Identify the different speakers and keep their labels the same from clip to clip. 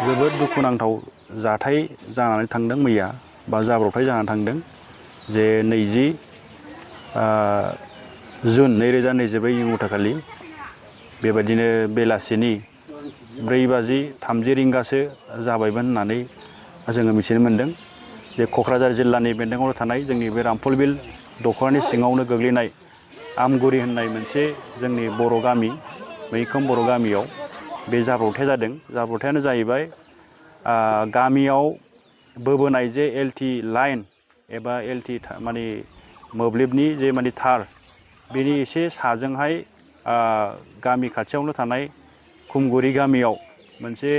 Speaker 1: जोबोद दुखुनांथाव जाथाय जानानै थांदों मैया बा जाब्रबथाय जानानै थांदों जे 20 जुन 2024 इं बेबायदिनो बेलासिनि 4:30 रिंगासो जाबायमोन होननानै जोङो मिथिनो मोन्दों जे क'क्राझार जिल्लानि बेन्दोंआव थानाय जोंनि बे रामफलबिल दख'रानि सिङावनो गोग्लैनाय आमगुरि होननाय मोनसे जोंनि बर' गामि मैखोम बर' गामियाव बे जाब्रबथाया जादों। जाब्रबथायानो जाहैबाय गामियाव बोबोनाय जे एलटि लाइन एबा एलटि माने मोब्लिबनि जे माने थार बेनि एसे साजोंहाय गामि खाथियावनो थानाय खुमगुरि गामियाव मोनसे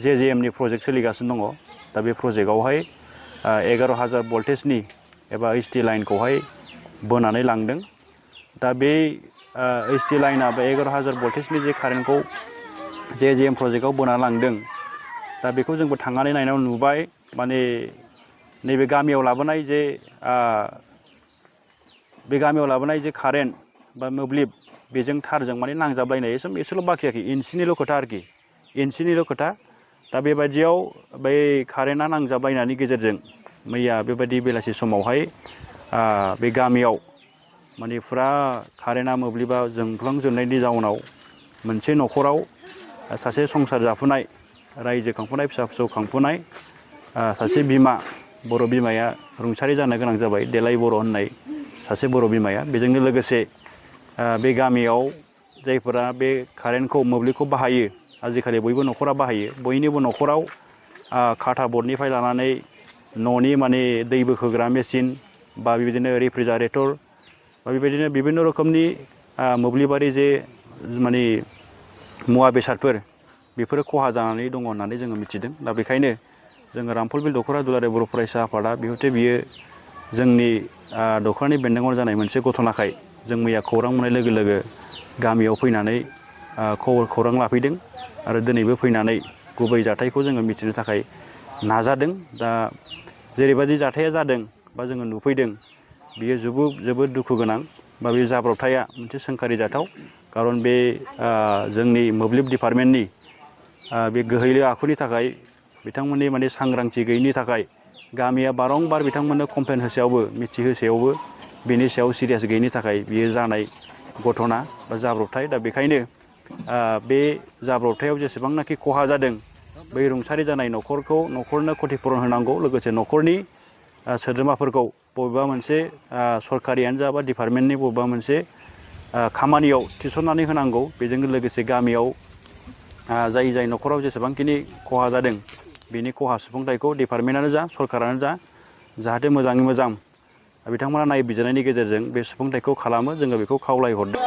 Speaker 1: जेजेएमनि प्रजेक्ट सोलिगासिनो दङ। दा बे प्रजेक्टआवहाय 11,000 भल्टेजनि एबा एचटि लाइनखौहाय बोनानै लांदों। दा बे एचटि लाइनआ बे 11,000 भल्टेजनि जे कारेन्टखौ जेजेएम प्रजेक्टआव बोनानै लांदों। दा बेखौ जोंबो थांनानै नायनायाव नुबाय माने नैबे गामियाव लाबोनाय जे कारेन्ट बा मोब्लिब बेजों थारजों माने नांजाबलायनाय एसेल' बाखि आरोखि इन्सिनिल' खोथा आरोखि इन्सिनिल' खोथा। दा बेबायदियाव बै कारेन्टआ नांजाबलायनायनि गेजेरजों मैया बेबायदि बेलासि समावहाय बे गामियाव माने फुरा कारेन्टआ मोब्लिबा जोंफ्लांजोबनायनि जाउनाव मोनसे न'खराव सासे संसार जाफुनाय रायजो खांफुनाय फिसा फिसौ खांफुनाय सासे बिमा बर' बिमाया रुंसारि जानो गोनां जाबाय। देलाय बर' होननाय सासे बर' बिमाया बेजोंनो लोगोसे बे गामियाव जायफोरा बे कारेन्टखौ मोब्लिबखौ बाहायो आजिखालि बयबो न'खरा बाहायो बयनिबो न'खराव काटा बर्डनिफ्राय लानानै न'नि माने दै बोखोग्रा मेचिन बा बेबायदिनो रेफ्रिजारेटर बा बेबायदिनो बिभिन्न रोखोमनि मोब्लिबारि जे माने मुवा बेसादफोर बेफोरो खहा जानानै दङ होननानै जोङो मिथिदों। दा बेखायनो जोङो रामफलबिल दख'रा दुलाराय बर' फरायसा आफादा बिहथे बियो जोंनि दख'रानि बेन्दोङाव जानाय मोनसे घटनाखाय जों मैया खौरां मोननाय लोगो लोगो गामियाव फैनानै खौरां लाफैदों आरो दिनैबो फैनानै गुबै जाथायखौ जोङो मिथिनो थाखाय नाजादों। दा जेरैबायदि जाथाया जादों बा जोङो नुफैदों बियो जोबोद दुखु गोनां बा बे जाब्रबथाया मोनसे सोंखारि जाथाव। खारन बे जोंनि मोब्लिब डिपार्टमेन्टनि बे गोहैले आखुनि थाखाय बिथांमोननि माने सांग्रांथि गैयिनि थाखाय गामिया बारंबार बिथांमोननो कमप्लेन होसेयावबो मिथिहोसेयावबो बेनि सायाव सिरियास गैयिनि थाखाय बियो जानाय घटना बा जाब्रबथाय। दा बेखायनो बे जाब्रबथायाव जेसेबांनाखि खहा जादों बै रुंसारि जानाय न'खरनो क्षतिपुरन होनांगौ। लोगोसे न'खरनि सोद्रोमाफोरखौ बबेबा मोनसे सरकारियानो जा बा डिपार्टमेन्टनि बबेबा मोनसे खामानियाव थिसननानै होनांगौ। बेजों लोगोसे गामियाव जाय न'खराव जेसेबांखिनि खहा जादों बेनि खहा सुफुंथायखौ डिपार्टमेन्टआनो जा सरकारानो जा जाहाथे मोजाङै मोजां बिथांमोना नायबिजिरनायनि गेजेरजों बे सुफुंथायखौ खालामो जोङो बेखौ खावलायहरदों।